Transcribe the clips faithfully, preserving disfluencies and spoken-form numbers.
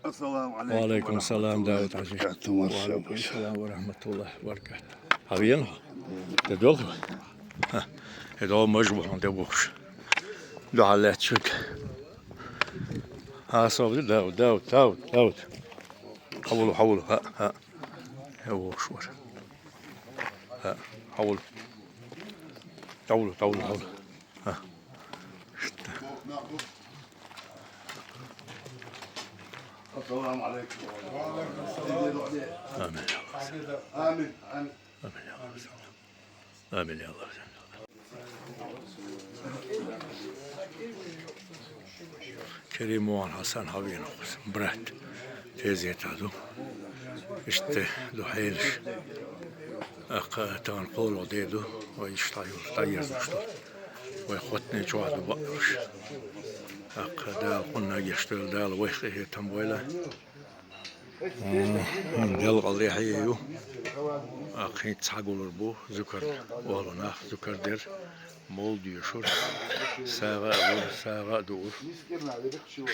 Ассаламу алейкум. Ва алейкум салам, Дауд Хьажи. Ва алейкум салам ва рахматуллахи ва баракатух. Хьавена хьо? Де долу? Хьа. Хьо догӀу маж бу хьуна де вохуш. Дуьхьал лаьтташ верг. Хьа, собаре, Дауд, Дауд, Дауд, Дауд. Хьавола, хьавола, хьа, хьа. Хьо вохуш вара. Хьа, хьавола. ДӀавола, дӀавола, дӀавола. Хьа. Иштта. Ассаламу алейкум. Амин. Амин. Амин. Амин, я Аллах. Амин, я Аллах. Керимовн Хьасан хьавена, брат. Тезетахь ду. Иштта ду хьелаш. ТӀаккха тахана кхоалгӀа де ду. Вай иштта дӀайолуш, дӀаерзош ду. Вай кхоттане чохь ду бакъдолуш. ТӀаккха Дала кхунна гечдойла, Дала вайх къинхетам бойла. М, делкъал яхье ю. ТӀаккха хӀинца схьагулур бу зуькар, охьла нах зуькар дер, мовлид доьшур, сагӀа а лур, сагӀа а дуур.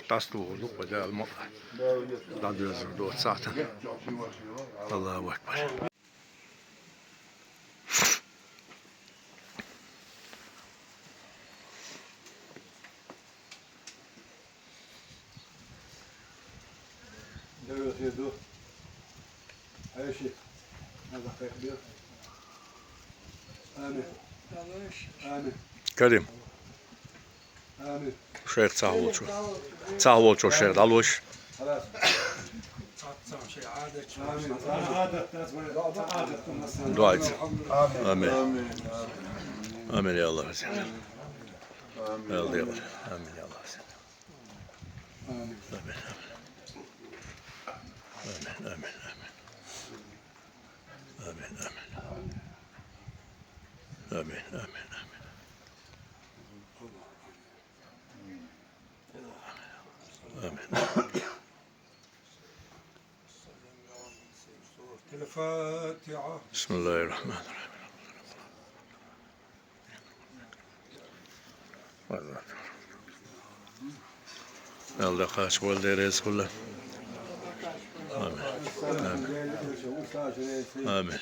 ДӀасадухур ду-кх вай Дала мукъ. ДӀадоьрзур ду оцу сахьтана. Аллаху акбар. Амин. Амин. Карим. Амин. Шайх, цхьа волчо. Цхьа волчо, шайх, дӀалош. Дуьйцу. Амин. Амин, я Аллах. Амин. Амин, я Аллах. Амин. Амин. Амин, амин, амин. Амин, амин, амин. Амин, амин, амин. Амин. الفاتحة. بسم الله الرحمن الرحيم. Алла кхача вала дерриг хӀума. Амин. Амин. Амин.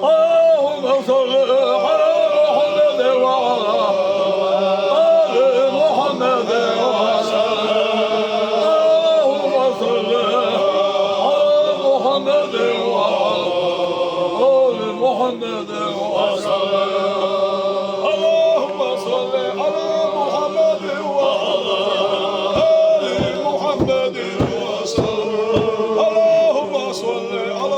اللهم صل على محمد وعلى آل محمد وسلم. اللهم صل على محمد وعلى آل محمد وسلم. اللهم صل على محمد وعلى آل محمد وسلم. اللهم صل على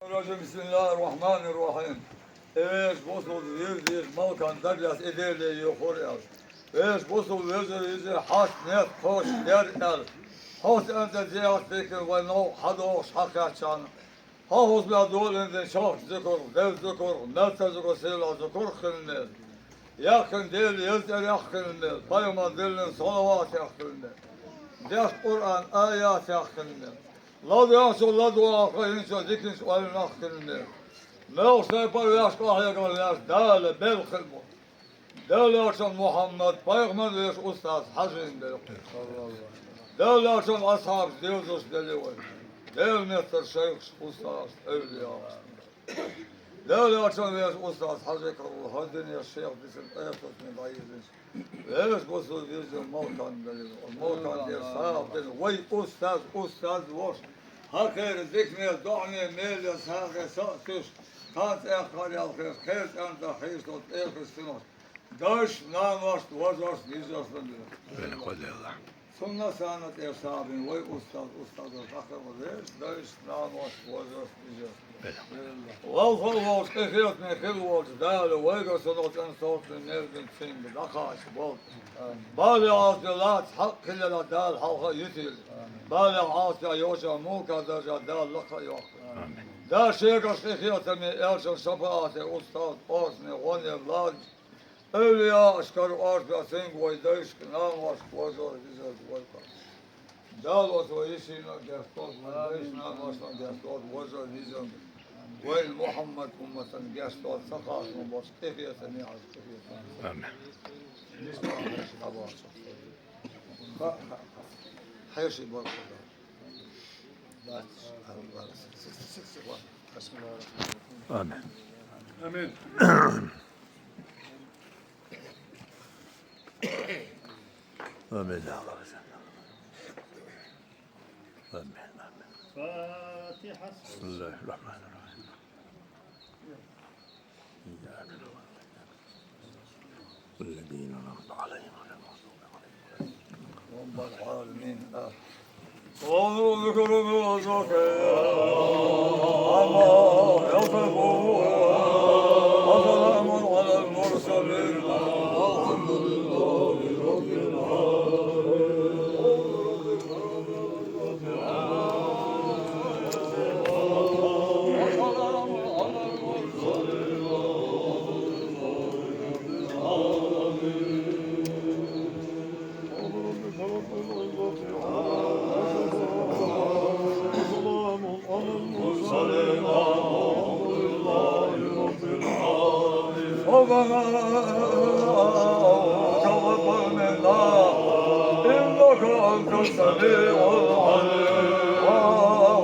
الرجيم. بسم الله الرحمن الرحيم. Вешан бусалба вежарий, малкан дагаяц эдела йохор аьлла. Вешан бусалба вежарий, хьаст нет кхош дер аьлла. Хьост ан тӀа зиярат деккхар вай новкъа хьадогӀуш хьакхаьччана. Хьо хӀусамехь долийна дина чохча зуькарх, девза зуькарх, мел ца зуькарх, сийлахь зуькарх хилла мел. Яьккхина Делан еза цӀерах хилла мел, пайхамар диллина салаватех хилла мел. Дешна Къуръан аятех хилла мел. ЛадугӀучо ладувгӀа, хьо йинчо диканчу ойланах хилла мел. Мелхаш тайпа а вешан къахьегар лаьцна Дала белла хилла бу. Дала лоцу Мухьаммад пайхамар вешан устаз Хьажин белла. Дала лоцу асхьабаш девзаш делла вай. Делан меттара шайхаш, устазаш, эвлияаш. Дала лоцу вешан устаз Хьажи каро хӀара дуьне шех дисина къепатне дӀайирзинчу. Вешан бусалба вежарий, малкан белла. Малкан тӀера сагӀа дина вай устаз, устаз волуш. Хьан кхеран дикане, доӀане, меле сагӀе са а туьйсуш, кхана цӀеххьара ялхеш, кхеран цӀенна тӀе хьийзаш долу тӀехьа синош. Дайшна, наношна, вежаршна, йижаршна бен. Цунна санна тӀе сабин вай устаз, устазаш дӀахаьлла веза, дайшна, наношна, вежаршна, йижаршна. Валхо а волчу, къинхетаме хилла волчу Дала вайгара цунах цӀена сорта мел бина цуьнга дӀакхача болу. Балех Ӏазапе лаца хьакъ хилла Дала хьалха а йитийла. Балех Ӏазапе йоцу мулка даржа Дала лакха а йоккху. Да шегаш къинхетаме аьллачун шапаӀате устаз, оршане гӀонера лазаш. Эвлияашкара оршбе цуьнга вай дайшка, наношка, вожар, визарг вай кху. Дала оцу вай йишина а гечдойла, вай дайшна, наношна а гечдойла, вожар, визарг. Вайн Мухьаммад умматана гечдойла, ца хасмо болчу къинхетаме Ӏазап къинхетаме. Амин. Хьеший баркалла. Амин. Амин. Амин. Амин. Амин. Фатиха. بسم الله الرحمن الرحيم. إياك نعبد وإياك نستعين. الذين أنعمت عليهم غير المغضوب عليهم ولا الضالين. آمين. وسلام على المرسلين. والحمد لله رب العالمين. ربنا تقبل منا إنك أنت السميع العليم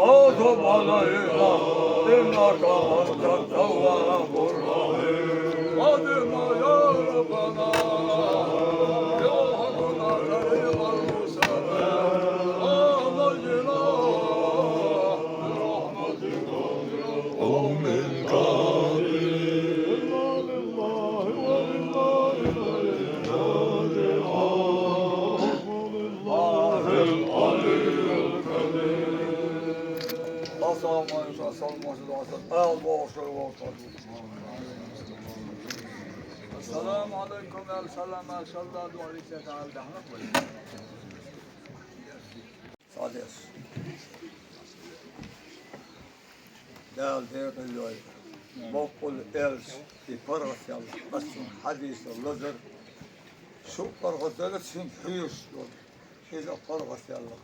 وتب علينا إنك أنت التواب الرحيم. قدم يا ربنا يا ربنا كريم المسلمين. آمنا برحمتك من القوم الكافرين. إنا لله وإنا إليه راجعون. الله العلي الكبير. السلام عليكم، يا سلام، ما شاء الله، دعاء لك تعالى، دعوة. Садеш. Дала декъал йойла. Боккъал аьлча, и паргӀатъяьлла, ас цунна хьадийса лазар. Шу паргӀатъяьлла, цуьнга хьоьжуш долу. Иза паргӀатъяьлла.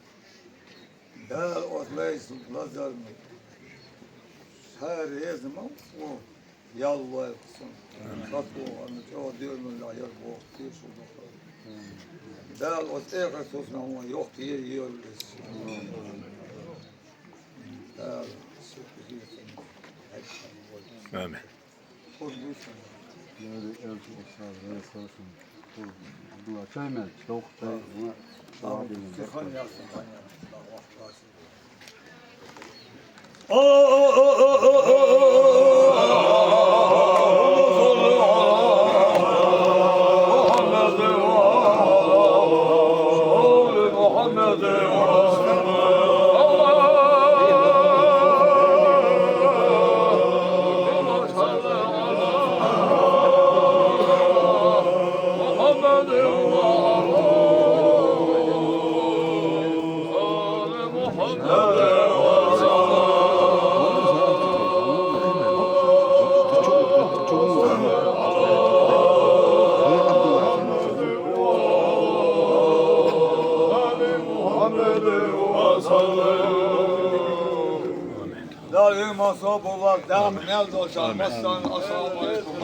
Дала оцу лайсан лазарна ша реза ма ву. Ял лойла цунна. Сатохарна чӀогӀа доьналла яра боху, тешал боху. Дала оцу эхарт хӀусамехь вайна йоккха е йойла иза. Дала шуьга хетарна. Амин. ХӀун ду шуна? Яри элча устаз весалшин. ХӀун ду чай мел, чохь чай, ма, чохь дина. Ва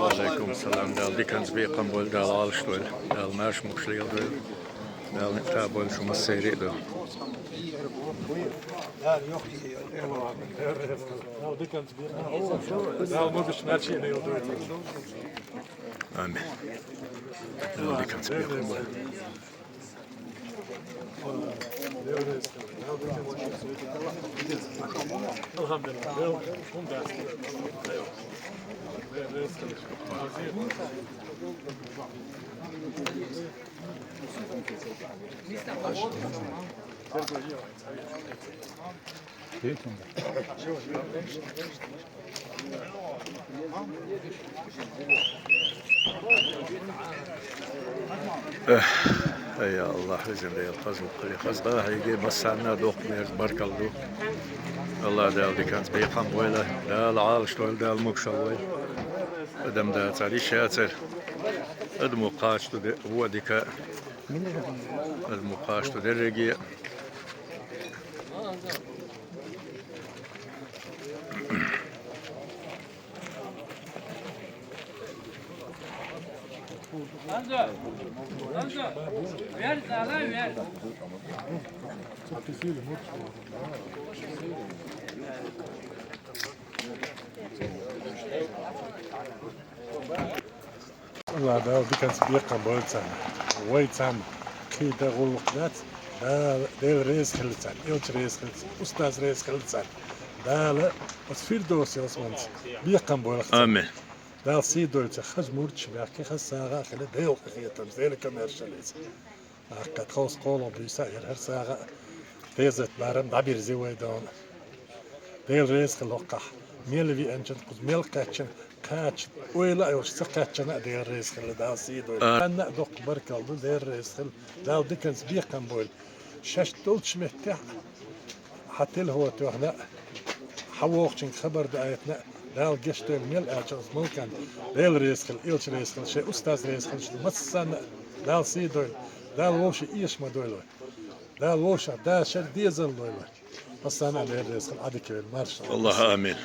алейкум салам. Дала диканца бекхам бойла, Дала Ӏалашдойла, Дала маьрша могуш леладойла, Дала ниӀмат бойла шу массеран а. Амин. Дала диканца бекхам бойла. Эх, ай, Аллахь, везан Дела, хаза гӀулакх хилийта, хаза къахьега, массарна а доккха мерза баркалла ду. Аллахь Дала диканца бекхам бойла, Дала Ӏалашдойла, Дала могушалла войла. Адам дацар, йиш яцар. Адамо кхача ду де-, во дика. Адамо кхача ду дерриге. Аллахь Дала диканца бекхам бойла царна. Вай царна кхийда гӀуллакх дац, Дала, Дела реза хилла царна, элча реза хилла царна, устаз реза хилла царна. Дала оцу Фирдовс ялсаманца бекхам бойла царна. Амин. Дала сий дойла церан хаза мурдаш баьхкий, хаза сагӀа а хилла, Делан къинхетамца, Делан комаьршаллица. Аккха тховса кхоалгӀа буьйса а яр хӀара сагӀа а, дезат барам дӀабирзи вай дона. Дела реза хила хӀокхахь. Мел веанчун, кхуза мел кхаьччун, кхача ойла а йолуш ца кхаьччана а Дела реза хила, Дала сий дойла. А. Царна а доккха баркалла ду, Дела реза хила, Дала диканца бекхам бойла. Шаьш долчу меттехь а, хьан телефон тоьхна а, хьан воккхачуьнга хабар даийтина а, Дала гечдойла мел аьлча оцу малкана, Дела реза хила, элча реза хила, шайн устаз реза хила, шуна массарна а Дала сий дойла, Дала вовшийн эша ма дойла вай. Дала вовшех дашар дезар лойла. Хьасан а Дела реза хила, Ӏадика вела, маршалла. Аллахь амин.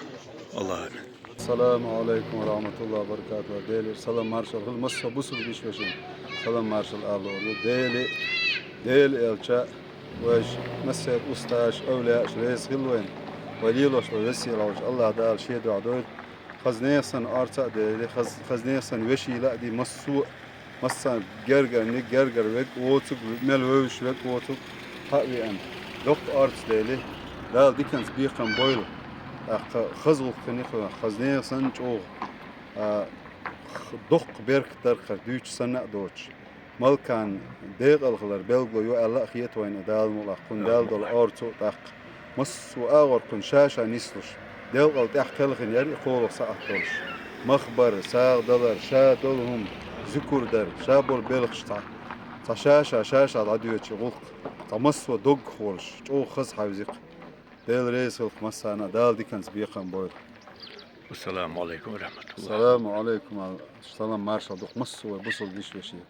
Аллахь амин. Ассаламу алайкум ва рахматуллахи ва баракатуху. Делера салам маршалла хуьлда массо бусулба йиша вешина. Салам маршалла ала лорур ю. Дели, Дели элча, вайша массеран устазаш, эвлияаш реза хила вайна. Вай лелош долу весела волчу Аллахь Дала шен дуьхьа дойла. Хаза нехан санна орца а дели, хаз-, хаза нехан санна вешийла а ди массо а. Массарна гергарниг, гергара верг а воцург, мел вевзаш верг а воцург, хьа а веана, доккха орца дели, Дала диканца бекхам бойла. ТӀаккха хаза гӀуллакх хинийла, хаза нехан санна чӀогӀа, а, х-, доккха беркат дара хӀара дуьйцуш санна а доцуш. Малкана декъала хилар билгало ю аьлла а хета вайна Дала мукъалахь, кхунна Дала долу орцо а тӀаккха. Массо а агӀор кхунна ша-ша нислуш, делкъал тӀехь кхелхина яра и кхоалгӀа сахьт долуш. Мах бар, сагӀа далар, ша долу хӀума, зуькар дар, ша болу белхаш цхьа, цхьа ша-ша, ша-ша дӀадоьдучу гӀуллакх, цхьа массо а доггах волуш, чӀогӀа хаза хьаьвзи-кх. Дела реза хила-кх массарна а, Дала диканца бекхам бойла. Ассаламу алайкум ва рахматуллах. Саламу алайкум, ал-, салам маршалла ду-кх массо а вай бусулба йиша вешин.